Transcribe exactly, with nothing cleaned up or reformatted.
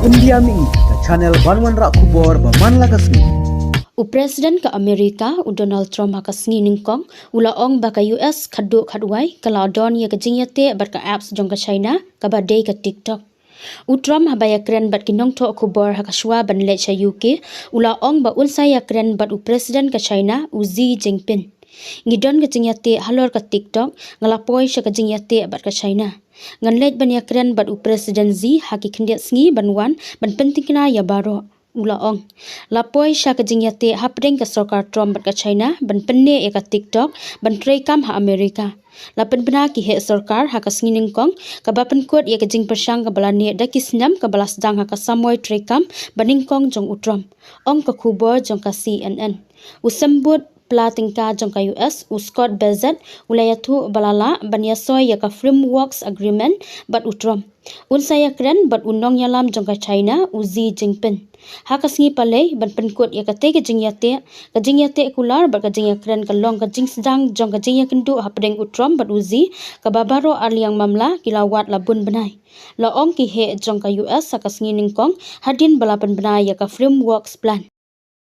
India Mihi, ka channel ban wanrah khubor ba man la ka sngi. U President ka Amerika, u Donald Trump, ha ka sngi nyngkong u la ong ba ka U S khatduh khatwai ka la don ïa ka jingïateh bad ka apps jong ka China kaba dei ka TikTok. U Trump haba ïakren bad ki nongthoh khubor ha ka shuwa ban leit sha U K, u la ong ba un sa ïakren bad u President ka China, u Xi Jinping. Ngi don ka jingïateh halor ka TikTok, nga la poi sha ka jingïateh bad ka China. Ngan leit ban ïakren bad u President Xi ha ki khyndiat sngi ban wan ban pynthikna ïa baroh, u la ong. La poi sha ka jingïateh hapdeng ka sorkar Trump bad ka China ban pynneh ïa ka TikTok ban treikam ha Amerika. La pynbna ki heh sorkar ha ka sngi nyngkong kaba pynkut ïa ka jingpyrshang kaba la neh da ki snem kaba la sdang ha ka samoi treikam banyngkong jong u Trump, ong ka khubor jong ka C N N. U symbud pla tyngka jong ka U S, u Scott Bessent, u la ïathuh ba la lah ban ïasoi ïa ka Frameworks Agreement bad u Trump. Un sa ïakren bad u nongïalam jong ka China, u Xi Jinping. Ha ka sngi Palei, ban pynkut ïa katei ka jingïateh, ka jingïateh kular bad ka jingïakren ka long ka jingsdang jong ka jingïakynduh hapdeng u Trump bad u Xi, kaba baroh arliang mamla ki la wad la bun bnai, la ong ki heh jong ka U S ha ka sngi nyngkong hadien ba la pynbna ïa ka Frameworks Plan.